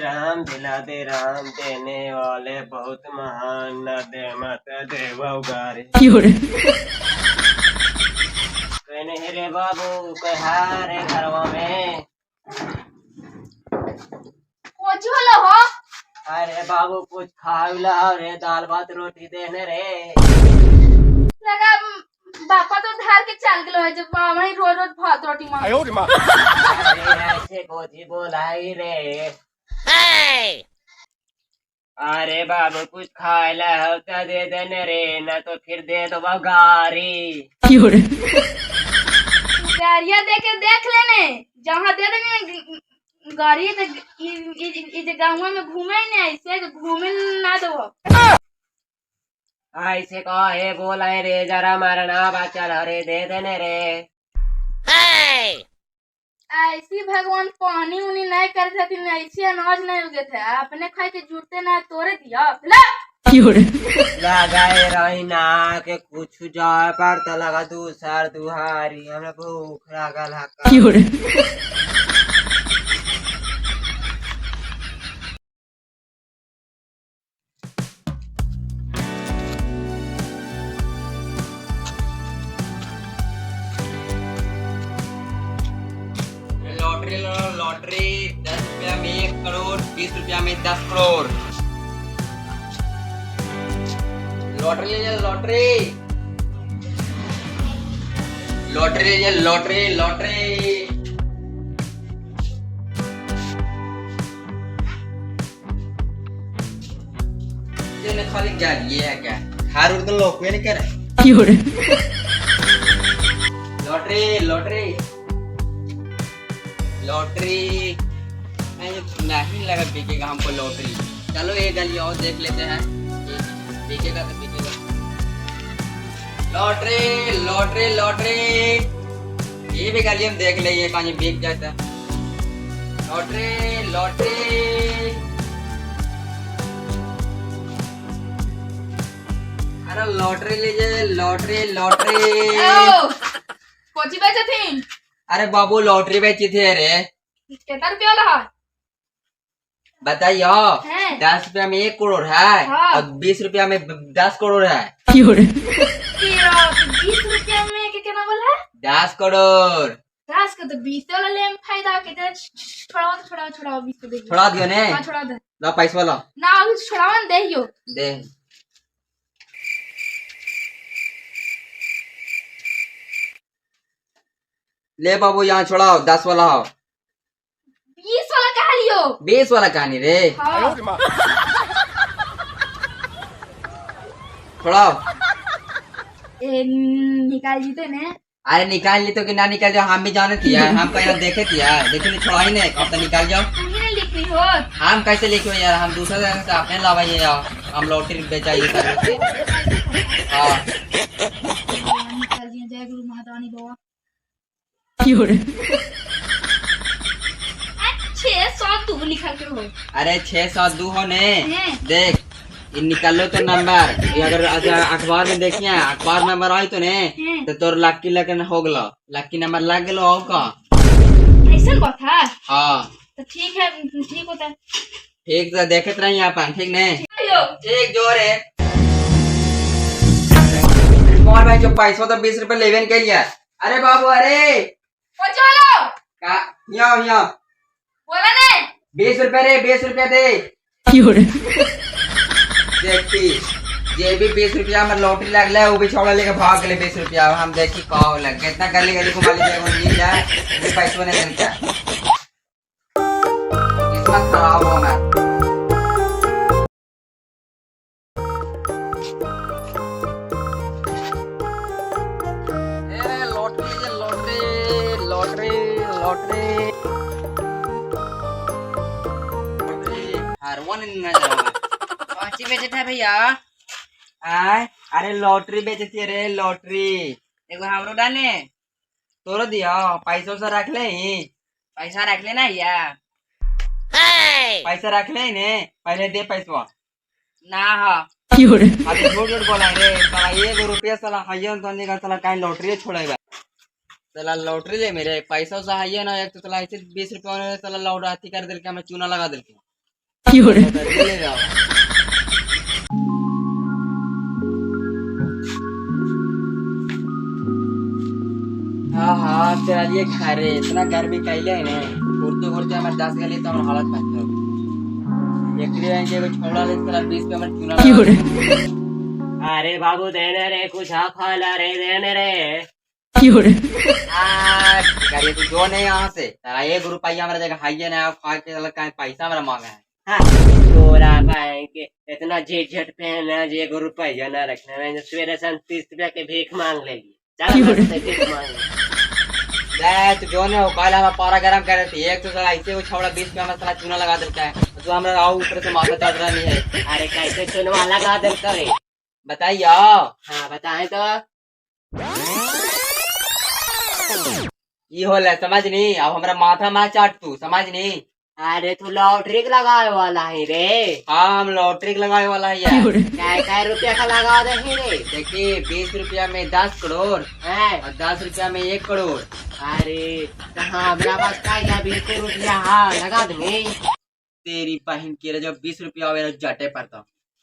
राम दिला दे राम, देने वाले बहुत महान, न दे मत देव गारी। कहीं नहीं रे बाबू, कहा रे घरवा में। कोची होलो हो? अरे बाबू कुछ खावला रे, दाल भात रोटी देने रे। लगा बापा तो धार के चल गेलो है, जब वही रोज रोज भात रोटी मांग। अरे ऐसे कोची बोलाई रे। अरे बाबू कुछ खाला हो तो दे देने रे, ना तो फिर दे दो गारी। गाड़िया दे के देख लेने, जहाँ दे देने गाड़ी तो इ जे गाँव में घूमे ही नहीं, ऐसे घूमे ना दो। ऐसे काहे बोलाए रे, जरा मरना बचल रे, दे देने रे। ऐसी भगवान पानी उनी नहीं करे थे, ऐसी अनाज नहीं उगे थे, अपने खाए के जुटते ना तोरे दिया ला। लगाए रही ना के कुछ जाए पर तो लगा दूसर दुहारी, हमरा भूख लागल हका। लॉटरी लो लॉटरी, 10 रुपया में 1 करोड़, 20 रुपया में 10 करोड़। लॉटरी ले ले लॉटरी, लॉटरी ले ले लॉटरी लॉटरी। ये ने खाली क्या ये है क्या हार उड़ तो लोग नहीं करे। लॉटरी लॉटरी लॉटरी नहीं नहीं लगा बिकेगा हमको लॉटरी। चलो ये गली और देख लेते हैं, बिकेगा तो बिकेगा। लॉटरी लॉटरी लॉटरी, ये भी गली हम देख लेंगे कहीं बिक जाता है। लॉटरी लॉटरी, अरे लॉटरी लीजिए लॉटरी लॉटरी। ओ कोची बेचे थी? अरे बाबू लॉटरी बेची थी अरे। कितना रुपया वाला है? बताइयो। हैं? 10 रुपया में 1 करोड़ है। हाँ। और 20 रुपया में 10 करोड़ है। 20 रुपया में के कितना बोला है? 10 करोड़। 10 का तो 20 वाला ले में फायदा कितना? छोड़ाओ तो छोड़ाओ, छोड़ाओ 20 को दे। छोड़ा दियो ने। हाँ छोड़ा दे। ला पैसा वाला। ना अभी छोड़ाओ ना दे हियो। दे। ले बाबू यहाँ छोड़ाओ, 10 वाला हो। 20 वाला कहा लियो? 20 वाला कहानी रे। हाँ। छोड़ाओ। ए निकाल जीते ने। अरे निकाल ली तो कि ना निकाल जाओ, हम भी जाने थी यार, हम कहीं देखे थी यार, देखिए नहीं छोड़ा ही नहीं, अब तो निकाल जाओ। तुम ही नहीं लिख रही हो। हम कैसे लिखे यार, हम दूसरे जगह से आपने लावाइए यार, हम लॉटरी बेचाइए सर। हाँ निकाल दिया। जय गुरु महादानी बाबा। 6 7 2 निकाल के हो। अरे 6 7 2 हो ने। हैं। देख ये निकालो तो नंबर, ये अगर अखबार में देखिए, अखबार नंबर आई तो ने हैं। तो तोर लक्की लगन हो गलो, लक्की नंबर लग गलो हो का। ऐसा बात है? हाँ। तो ठीक है, ठीक होता है। ठीक तो देखत रही अपन, ठीक ने? यो। ठीक जोर है। कौन भाई जो पैसा तो 20 रुपए लेवन के लिए। अरे बाबू अरे ओ चलो। का यहाँ यहाँ बोला ने। 20 रुपए रे, 20 रुपया दे। देखी ये भी 20 रुपया में लॉटरी लग है, वो भी छोड़ा लेके भाग गए 20 रुपया। हम देखी कहो लग गए, इतना गली गली घुमा लीजिए, वो मिल जाए वो पैसों नहीं मिलता, किस्मत खराब हो मैं। लॉटरी लॉटरी लॉटरी लॉटरी हर वन नजर। कौन बेचते है भैया? आय अरे लॉटरी बेचती है रे लॉटरी। एगो हमरो डाले। तोरो दिया पैसों से रख ले ही। पैसा रख लेना भैया। पैसा रख ले ने, पहले दे पैसवा। ना हा। अरे झूठ झूठ बोला रे साला, 1 रुपया साला हइयो तो नहीं साला, कहीं लॉटरी छोड़े बा साला। लॉटरी ले मेरे पैसा उसा हइयो ना, एक तो साला ऐसे 20 रुपया में साला लौट अथी कर दिल के, हमें चूना लगा दिल के। ले जाओ। हाँ हाँ चलिए घरे, इतना गर्मी कैले है ने, घूरते घूरते हमारे 10 गली तो हमारे हालत खराब हो। एकरे आएंगे एगो छोड़ा ले साला 20 पे हमर चूना लगा। अरे बाबू देने रे कुछ खाला रे देने रे। आ गाड़ी तू जो नहीं यहाँ से तारा 1 रुपया हमारा जगह हाइये ना, खा के साला काहे पैसा हमारा मांगा है। हाँ, तोरा भाई के इतना झेट झेट पहना जे 1 रुपया ना रखना, मैंने सवेरे से 30 रुपया के भीख मांग ले ली। चल भीख मांग ले। ले तू जो नहीं हो कल हमारा पारा गरम कर रहे थे, एक तो साला ऐसे वो छोड़ा 20 पे हमारा साला चूना लगा देता है, तो हमारा आओ ऊपर से माथा चढ़ रहा नहीं है। अरे कैसे चूना लगा देता है बताइए? हाँ बताए तो। ये होला समझ नहीं, अब हमारा माथा मा चाट तू समझ नहीं। अरे तू लॉटरी लगाए वाला है रे। हाँ हम लॉटरी लगाए वाला है यार। क्या क्या रुपया का लगा दे रे? देखिए 20 रुपया में 10 करोड़ है और 10 रुपया में 1 करोड़। अरे कहाँ हमारा पास का 20 रुपया, हाँ लगा दे। तेरी बहन के जो 20 रुपया आवे जटे पर तो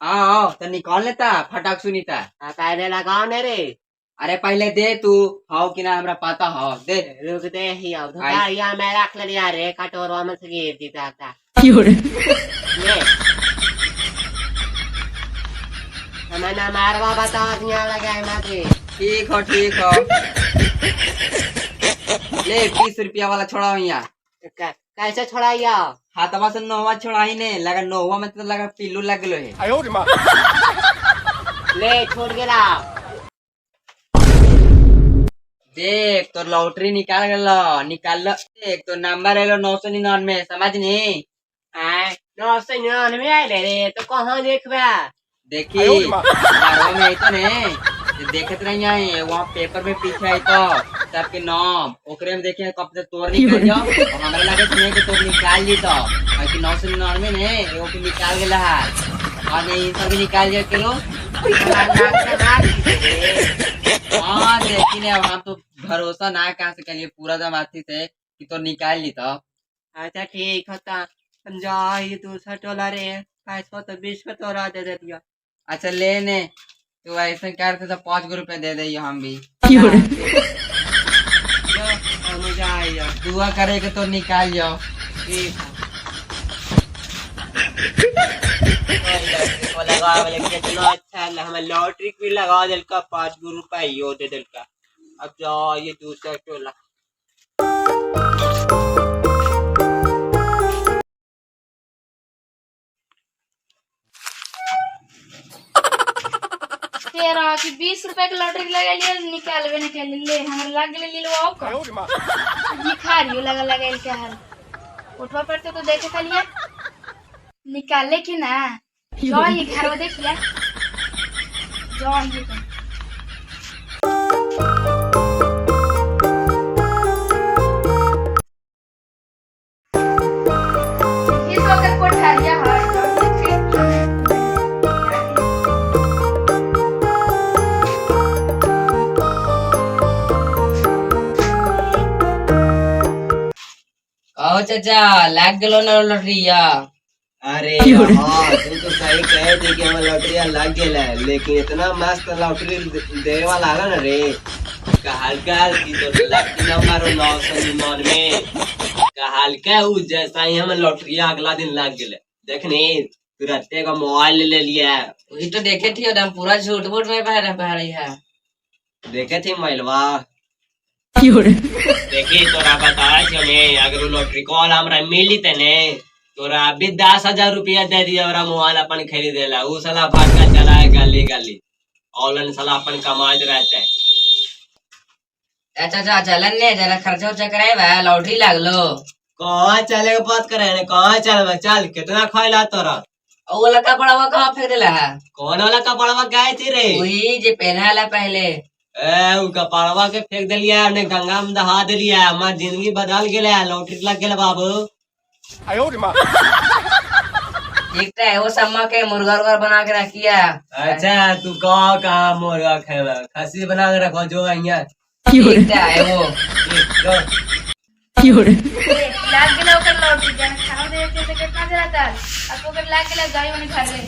हाँ तो निकाल लेता फटाक सुनीता। हाँ पहले लगाओ ने रे। अरे पहले दे तू हाउ कि ना हमरा पता हो दे। रुक दे ही अब धोखा मैं रख लिया रे कटोरवा में से गिर दी था। ले हमें ना मारवा बता दिया लगा है मैं। ठीक हो ठीक हो। ले 20 रुपया वाला छोड़ा यहाँ। कैसे छोड़ाइया? हाथवा से नोवा छोड़ाई ने लगा, नोवा में तो लगा पिल्लू लग गलो है। ले छोड़ गेला। देख तो लॉटरी निकाल गलो, निकाल लो। देख तो नंबर एलो 999 समझ नहीं? 999 आए रे तो कहाँ देखबे? देखी बारहवा में आई तो ने देखत रही आई वहाँ पेपर में पीछे आई तो सबके नाम ओकरे में देखे कब से तोड़ निकाल जाओ। और हमरा लगे नहीं कि तोड़ निकाल ली तो बाकी 999 ने एगो के निकाल गेला है और नहीं सब निकाल जाए के लो। हाँ देखी ने अब हम तो भरोसा ना कहाँ से करिए पूरा दम आती से कि तो निकाल ली तो। अच्छा ठीक होता समझा ये दूसरा टोला रे पैसों तो 20 पे तोड़ा दे दिया। अच्छा ले ने तो ऐसे करते तो 5 रुपए दे दे हम भी। दुआ करे के तो निकाल जाओ। ठीक लगा कितना अच्छा है, हमें लॉटरी भी लगा दिल का 5 रुपए यो दे दिल का। अब जाओ ये दूसरा टोला। तेरा कि 20 रुपए के लॉटरी लगा लिया निकालबे नहीं कैले ले हमरा लग गेलै लीलवा का भिखारी लगा लगा के हाल उठवा पड़ते तो देखे खालिए निकाले कि ना। जाओ ये घर में देख लिया जाओ ये तो। ये तो अगर कोठारिया है ओ चाचा लाग गेलो ना लॉटरिया। अरे हाँ तू तो सही कहे थे कि हमें लॉटरिया लग गेल है, लेकिन इतना मस्त लॉटरी देवे वाला आला ना रे। कहलका कि तो लकी नंबर 999 कहलका उ जैसा ही हमें लॉटरिया अगला दिन लग गेल। देखनी तुरंते का मोबाइल ले लिया। वही तो देखे थी एकदम पूरा झूठ मूठ में बह रही है। देखे थी मोबाइलवा। देखी तोरा बताया छने अगर उ लॉटरी कॉल हमरा मिली तने तोरा अभी 10,000 रुपया दे दिया और मोबाइल अपन खरीदेला। उ साला भागा चला है गली गली ऑनलाइन साला अपन कमाते रहते है। अच्छा अच्छा चलन ने जरा खर्चा उर्चा कराए बा लॉटरी लागलो। कहाँ चले के बात करे ने कहाँ चल चल कितना खाइला तोरा? और वाला कपड़वा कहाँ फेंक देला है? कौन वाला कपड़वा गए थी रे? वही जे पहनाला पहले। ए उ कपड़वा के फेंक देलिया ने गंगा में दहा देलिया। हमार जिंदगी बदल गेले लॉटरी लग गेल बाबू। ठीक है वो सम्मा के मुर्गा उर्गा बना के रखिया। अच्छा तू कहाँ कहाँ मुर्गा खेबा खसी बना के रखो जो यहाँ। ठीक है वो। जो। ले, लाग गेला ओकर लॉटरी जाने खाना दे के से कितना जरा ताल अब ओकर लाग गेला जाई मने घर ले।